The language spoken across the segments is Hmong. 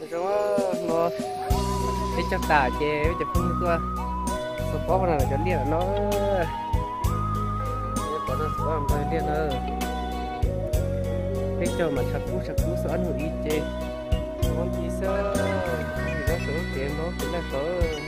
Zoo no, peb cog tas ces peb cov phooj ywg tuaj xaus pob no lawm cov liaj lawm no. Peb cov phooj ywg tuaj xaus pob nplog liaj no. Peb cog mas tshav kub tshav kub xwb, ob hnub ib ces nplob nti xwb, nplob saum lub tsev nplob kuv laj saud.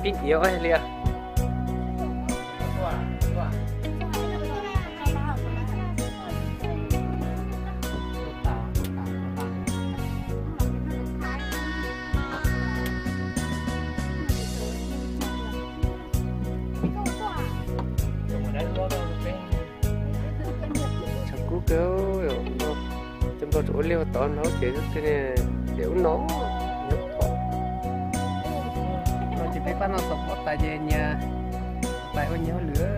Pib ntiav li. Tshav kub kawg, cov nplooj tseem ua liaj ua tod no ces tias ub no, no ces peb pab no xaus pob tas ces nyias pais ua nyias hauj lwm.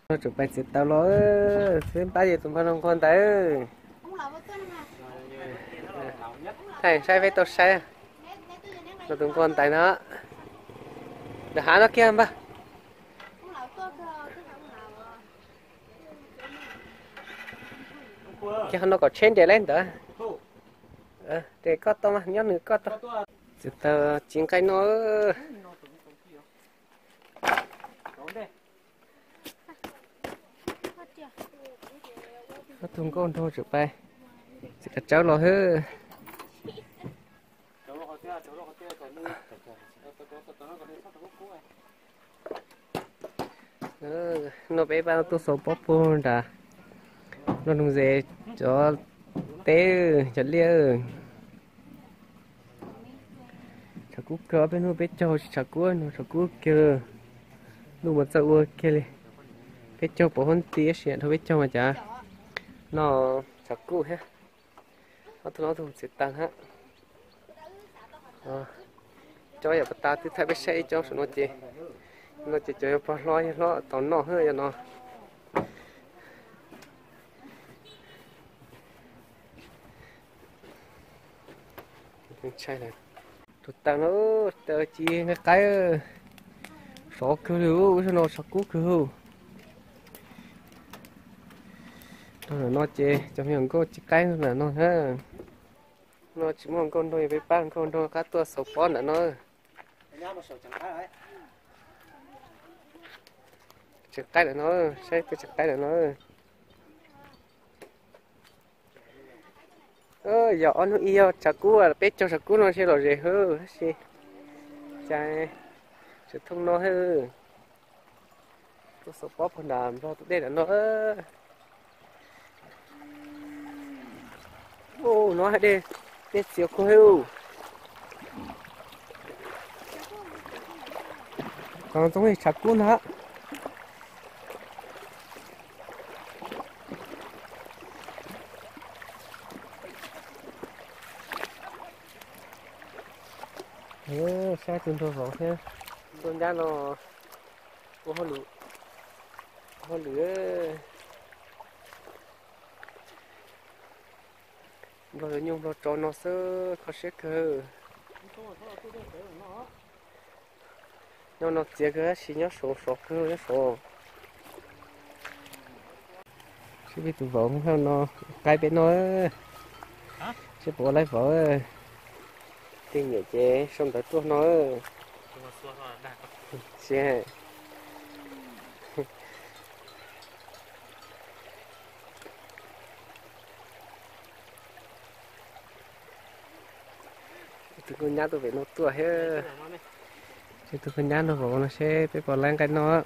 No tseem pais txiav taws los, peb pab ces tus npawg no nquag ntawd. Thaij saib peb tau saib. No tus nquag ntawd no, nram hav no kiag npawg. Kiag qhov no kom tsheb nres lawm ntawd. Ces koj tau mas nyob nws koj tau. Txiav taws ci nqaij no. Ob tug nkauj nraug tseem pais txiav kav tsawb los hwb. No peb pab tuaj xaus pob puag nram nplooj ntse cov teb cov liaj. Tshav kub kawg, ob peb hnub peb caug tsis tshav kub no, tshav kub kiag. Ntuj mas txawj ua kiag li. Peb caug pov huab nti tab sis dhau peb caug mas cas no tshav kub thiab. Ob tug no ob tug txiav taws hab. Cov yam pas tas twb thaij peb saib ib cov saum no ces, no ces cov yog pog hlob yawg hlob tau noj hwb yog no. Tus taws no, taws ci nqaij qaib, sov kawg li, ub, zaum no tshav kub kawg. Nram no ces cov me nyuam nkauj ci qaib nram no na. No tsis muaj nkauj nraug, yog peb pab nkauj nraug qab tuaj xaus pob nram no. Tseem qaib nram no, saib peb tseem qaib nram no. Yog ob hnub ib yog tshav kub, peb caug tshav kub no ntshe lom zem hwb tab sis cas tseem thooj no hwb. Tuaj xaus pob puag nram nplog tus dej nram no. Ub, no hais dej, dej txias kawg hwb. Qhov no zoo li tshav kub ntag. Saib tus nraug vauv thiab, tuaj nyab no ua hauj lwm, ua hauj lwm. Nplog nyuj nplog tsau no xwb, kho siab kawg. Nyob no txias kawg tab sis nyob saud sov kawg nyob saud. Seb peb tus vauv no qaib peb no, seb puas ua laib vauv. Tej niam ces sau ntawv tuaj no. Tus nkauj nyab tuaj pem no tuaj thiab. Tus nkauj nyab nrog vauv no seb peb puas laib nqaij noj.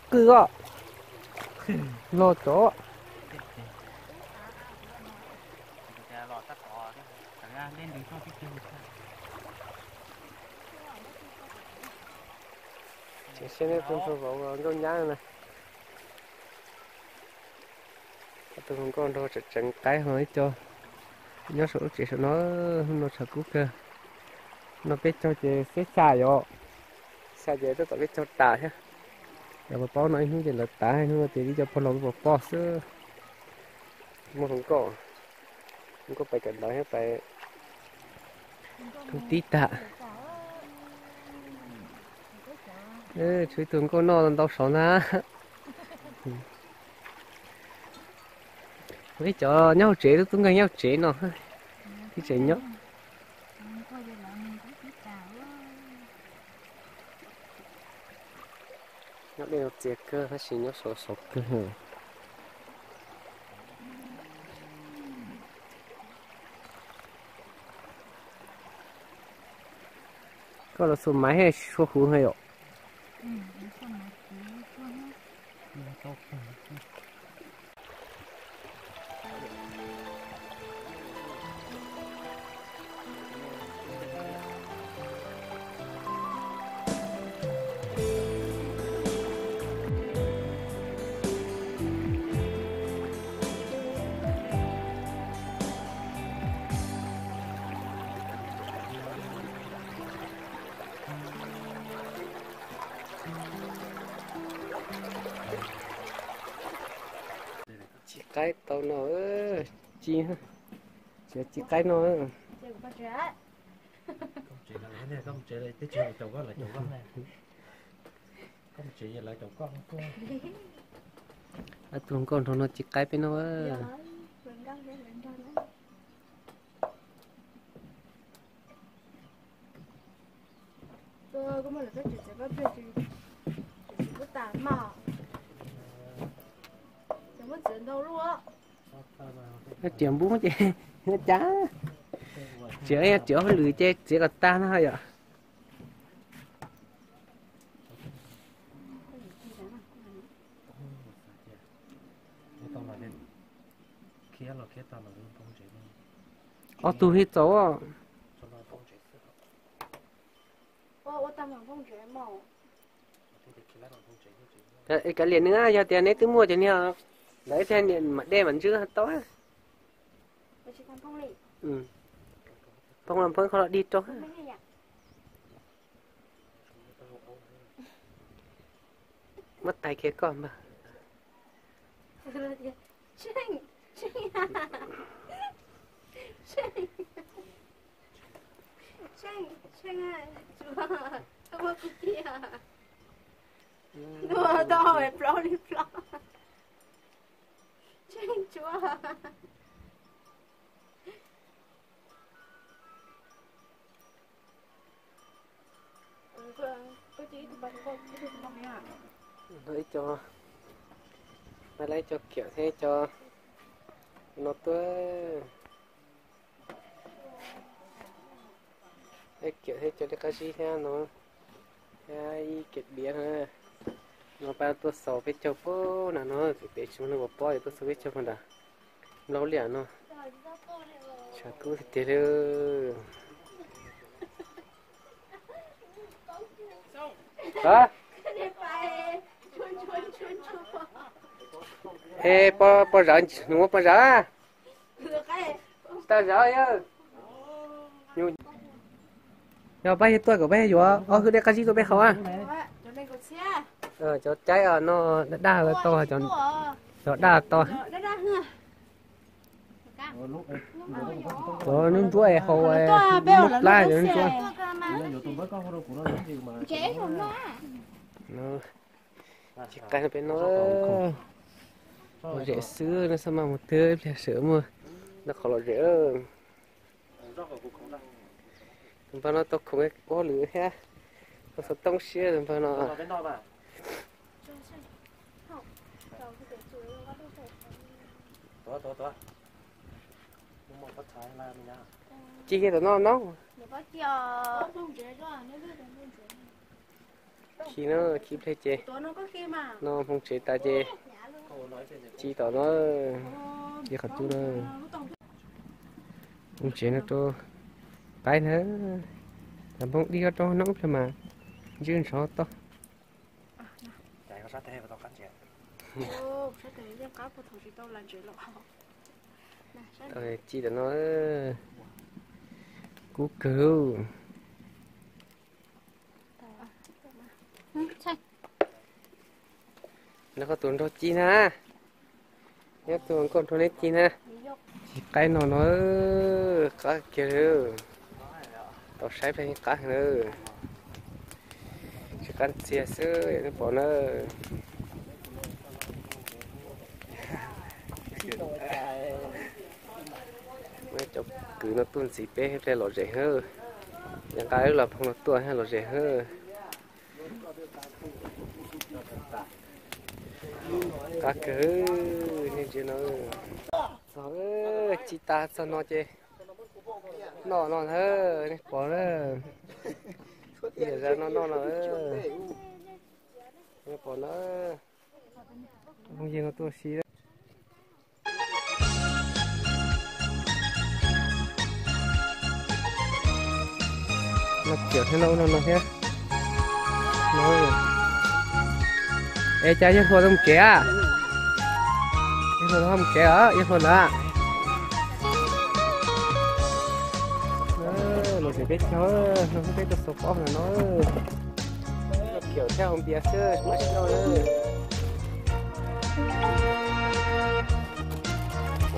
Qwj os, log tsov. Tseem siab neb tus ntsuag vauv nkauj nyab na. Tus hluas nkauj nraug tseem tseev qaib ho ib co nyob saum lub tsev saum no, hnub no tshav kub kawg. No peb caug ces xiab xya yom, xya ces tuaj tom peb caug tas thiab. Yog puas paub no ib hnub ces lawv tav, hnub no ces ib co pog laus pog pog xwb. Muaj hluas nkauj, hluas nkauj pais kawm ntawv thiab pais thub tib tag. Tshuav ib tug nkauj noj ntau saud ntag. Ib cov nyob hauv tsev, tub tub nkeeg nyob hauv tsev no, tib tsev nyob. Nyob dej no txias kawg tab sis nyob sov sov kawg. Koj los xuas maiv thiaj tsis tshua huv heev yom. Ci qaib tau no, ci, ci qaib no. Tus hluas nkauj nraug no ci qaib peb no. Txiav npub ces cas, txiav, txiav hauj lwm ces txiav kom tag no yom. Ob tug li txaus. Kav liam nws, yog tias neb twb muaj ces niag lawv thiaj niam mam dej mam ntswb tau. Phoo los phoo qhov los dig rau. Muab tais kiag koj npawg. Tau plaub li plaub. Tseeb tsuav. Ib co, ib co kiam thiab ib co no tuaj. Ib kiam thiab ib co liab qab zib thiab no, thiab ib kiam diav no. No pab tuaj xaus peb caug pab na no, pem tsis muaj neeg puas paub es tuaj xaus peb caug pab nrad. Nplaub liam no, tshav kub tiag tiag li. Es pog, pog zawv, nws muaj pog zawv. Tsis tau zawv yawg. Yog pab yawg tuaj kom peb yuav ob hwj dej qab zib tuaj peb haus. Cov caib no daj daj tau, cov daj tau. Cov nub ntsuab haus, nub plab cov nub ntsuab. Ci qaib no peb no, lom zem xwb no, xab maj mus twg ib pliag sawv muaj noj qhov lom zem. Tus npawg no tau khoom ua hauj lwm thiab, tau xov tooj siab tus npawg no. Ci kiag tom no no. Khi no, khi pliag ces no hmoo tsev tas ces ci tom no, ci qhov cub no. Hmoo tsev no rau Qaib na, cov Hmoob dib rau noob ib pliag mas ntswj ntshov toj. Ci tam no, kub kawg. Nrog koj tus nrog ci na, nyob tus nkauj nrog neb ci na. Ci qaib no no, qab kiag li. Tau saib pliag yeej qab heev na. Tsis qab ntxiag xwb nej pom na. Muab cov kwv no tuaj ntxiv peb ib pliag lom zem hab. Yog nqa wb los phoov no tuaj lom zem hab. Qab kawg, nej ntsia no. Txog, ci tas txog no ces noj no ntag, nej pom na. Ib yam no noj no, nej pom na. Phooj ywg no tuaj si. No ciam thiab no no no thiab. Es cas yawg hluas tau mus tsev a? Yawg hluas tau mus tsev os, yawg hluas ntawd. Lom zem peb caug, no peb tuaj xaus pob no no. Kiam thiab hau npias xwb, tsis muaj tsis tau.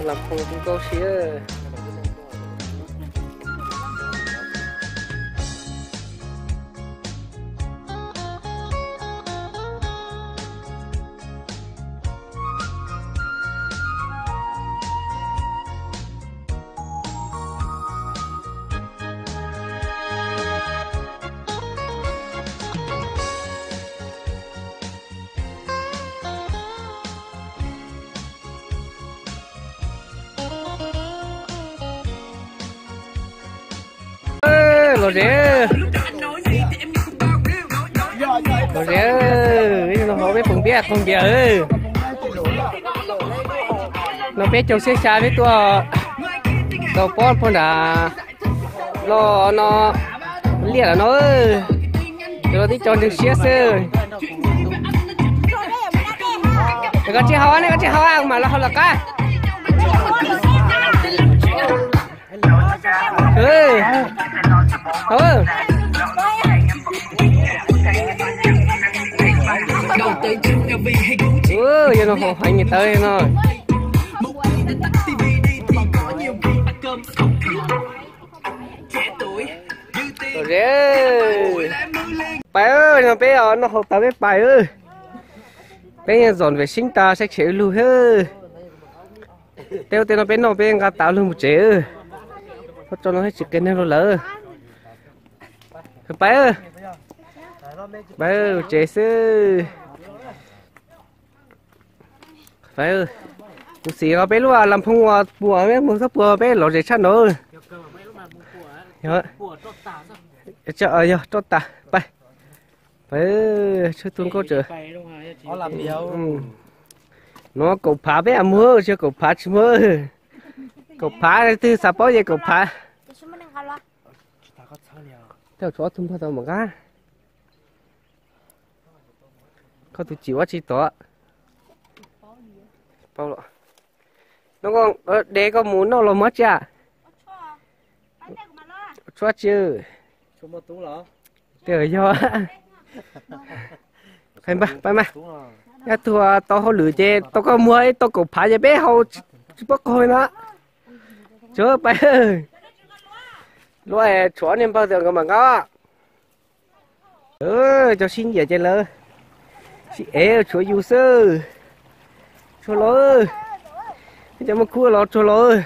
Lam Phoo kuj nkauj si. Lom zem, lom zem, no hauv peb poom npias qaug npias. No peb caug xiab xya peb tuaj tau pob puag nram no, no liaj lawm no. Cov no tib co ntseeg siab xwb. Koj tsis haus, nej koj tsis haus mas los haus lawm qab. Yog no haus heev tawv no. Pais, no peb noj haus tas peb pais. Peb yeej zom vem sib tas saib tshem lug hab. Tej ub tej no peb noj peb nqa tas lug mus tsev. Thaj tsam no tsis qia neeg lug lawm. Pais, pais tsev xwb. Kuv xim os, peb lub Lam Phoo uas puas, peb mus txog puas peb lom zem tshaj no. Yog roj tas, pais, pais, tshuav tug nkauj tseem. No kaum phav peb mus, tsis kaum phav tsis muaj. Kaum phav twg xav paub ces kaum phav. Tej tshuav ob tug npawg tau mam nqa. Koj tus tsim ua tsi tod? Paub los. No, de koj mus noj los muab tsi? Tshuav tsi? Tej yog. Pab mas, yog tug tau hauj lwm ces tau koj muag ib tau kaum phav ces peb haus tsis paub qaug li no. Tsuav pais, luag tshuav niag npawg tawm nkawd mam nqa. Cov sib nyiam ces lawv sib ev tshuav yus xwb. Tsuag los, cov muaj khub los tsuag los.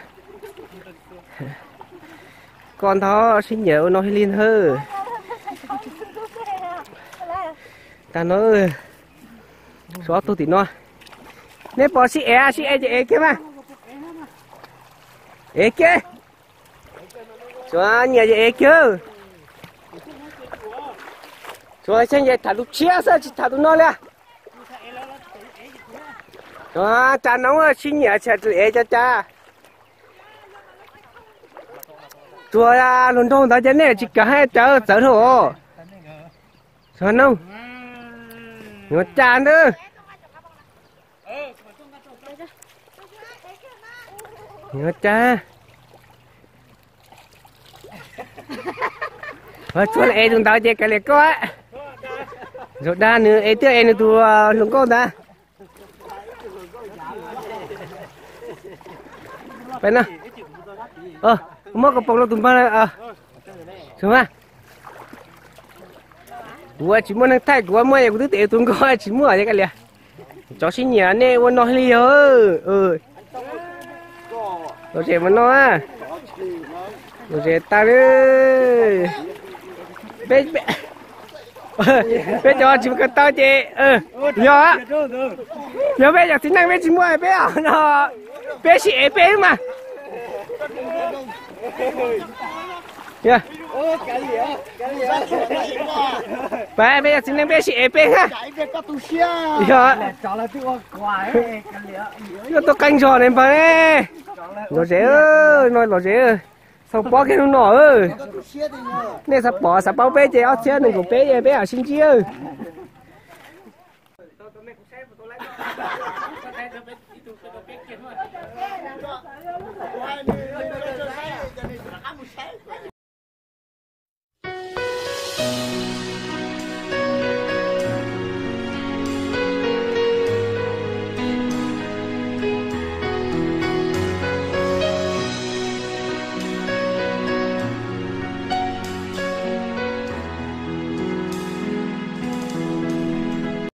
Koj ntag sib nyiam ua no hib li ntag. Tag no, tshuav ob tug tim no. Neb pom sib ev, sib ev ces ev kiag mas. Ev kiag. Tshuav nyiam ces ev kiag. Tshuav xyeej ces tham tus tshiab xwb tsis tham tus no li. Tshuav cas noob sib nyiam tsis tham tus ev cov cas. Tsuas hluas nraug ntawd ces nej tsis kam hais cawv txawv dhau os. Xyov no, yuav cas ntag. Yuav cas. Tsuas ev tus ntawd ces kav liam koj. Zaum dag nws ev thiaj ev nws tus hluas nkauj ntawd. Peb no, muab koj pom rau tus npawg. Kuv tsis muaj neeg thaij, kuv muaj es kuv twb ev tus nkauj tsis muaj es kav liam. Tsov sib nyiam nej ua no li yog. Lom zem mas no, lom zem tag li. Peb cov tsis muaj ko taw ces yog, yog peb cov txiv neej peb tsis muaj peb no, peb sib ev peb mas. Peb, peb cov txiv neej peb sib ev peb na. Yog, yog tuaj qee zog ne npawg ne. Lom zem, no lom zem. Xav pom kiag hnub no, nej xav pom xav paub peb ces ob txhiab nees nkaum peb peb sib ntsib.